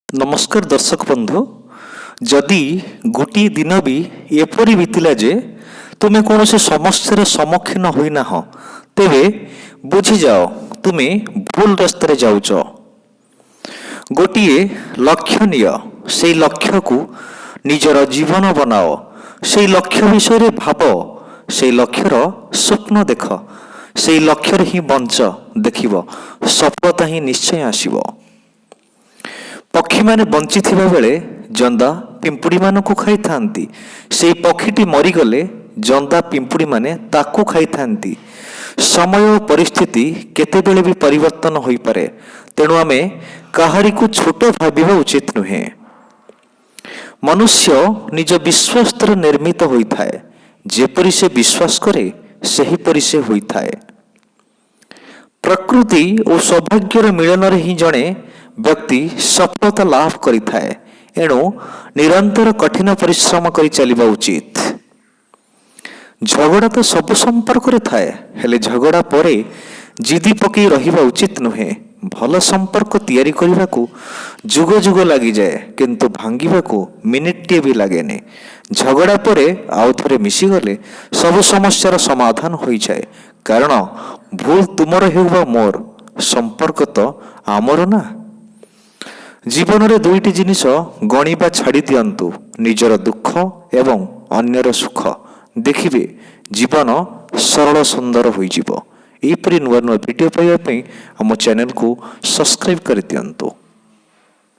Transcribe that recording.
ନମସ୍କାର ଦର୍ଶକ ବନ୍ଧୁ, ଯଦି ଗୋଟିଏ ଦିନ ବି ଏପରି ବିତିଲା ଯେ ତୁମେ କୌଣସି ସମସ୍ୟାର ସମ୍ମୁଖୀନ ହୋଇନାହଁ, ତେବେ ବୁଝିଯାଅ ତୁମେ ଭୁଲ ରାସ୍ତାରେ ଯାଉଛ। ଗୋଟିଏ ଲକ୍ଷ୍ୟ ନିଅ, ସେଇ ଲକ୍ଷ୍ୟକୁ ନିଜର ଜୀବନ ବନାଅ, ସେଇ ଲକ୍ଷ୍ୟ ବିଷୟରେ ଭାବ, ସେଇ ଲକ୍ଷ୍ୟର ସ୍ୱପ୍ନ ଦେଖ, ସେଇ ଲକ୍ଷ୍ୟରେ ହିଁ ବଞ୍ଚ, ଦେଖିବ ସଫଳତା ହିଁ ନିଶ୍ଚୟ ଆସିବ। ପକ୍ଷୀମାନେ ବଞ୍ଚିଥିବା ବେଳେ ଜନ୍ଦା ପିମ୍ପୁଡ଼ିମାନଙ୍କୁ ଖାଇଥାନ୍ତି। ସେଇ ପକ୍ଷୀଟି ମରିଗଲେ ଜନ୍ଦା ପିମ୍ପୁଡ଼ିମାନେ ତାକୁ ଖାଇଥାନ୍ତି। ସମୟ ଓ ପରିସ୍ଥିତି କେତେବେଳେ ବି ପରିବର୍ତ୍ତନ ହୋଇପାରେ, ତେଣୁ ଆମେ କାହାରିକୁ ଛୋଟ ଭାବିବା ଉଚିତ ନୁହେଁ। ମନୁଷ୍ୟ ନିଜ ବିଶ୍ୱାସ ଦ୍ୱାରା ନିର୍ମିତ ହୋଇଥାଏ। ଯେପରି ସେ ବିଶ୍ୱାସ କରେ, ସେହିପରି ସେ ହୋଇଥାଏ। ପ୍ରକୃତି ଓ ସୌଭାଗ୍ୟର ମିଳନରେ ହିଁ ଜଣେ ବ୍ୟକ୍ତି ସଫଳତା ଲାଭ କରିଥାଏ। ଏଣୁ ନିରନ୍ତର କଠିନ ପରିଶ୍ରମ କରି ଚାଲିବା ଉଚିତ। ଝଗଡ଼ା ତ ସବୁ ସମ୍ପର୍କରେ ଥାଏ, ହେଲେ ଝଗଡ଼ା ପରେ ଜିଦି ପକେଇ ରହିବା ଉଚିତ ନୁହେଁ। ଭଲ ସମ୍ପର୍କ ତିଆରି କରିବାକୁ ଯୁଗ ଯୁଗ ଲାଗିଯାଏ, କିନ୍ତୁ ଭାଙ୍ଗିବାକୁ ମିନିଟଟିଏ ବି ଲାଗେନି। ଝଗଡ଼ା ପରେ ଆଉ ଥରେ ମିଶିଗଲେ ସବୁ ସମସ୍ୟାର ସମାଧାନ ହୋଇଯାଏ, କାରଣ ଭୁଲ ତୁମର ହେଉ ବା ମୋର, ସମ୍ପର୍କ ତ ଆମର ନା। ଜୀବନରେ ଦୁଇଟି ଜିନିଷ ଗଣିବା ଛାଡ଼ି ଦିଅନ୍ତୁ, ନିଜର ଦୁଃଖ ଏବଂ ଅନ୍ୟର ସୁଖ। ଦେଖିବେ ଜୀବନ ସରଳ ସୁନ୍ଦର ହୋଇଯିବ। ଏହିପରି ନୂଆ ନୂଆ ଭିଡ଼ିଓ ପାଇବା ପାଇଁ ଆମ ଚ୍ୟାନେଲକୁ ସବସ୍କ୍ରାଇବ୍ କରିଦିଅନ୍ତୁ।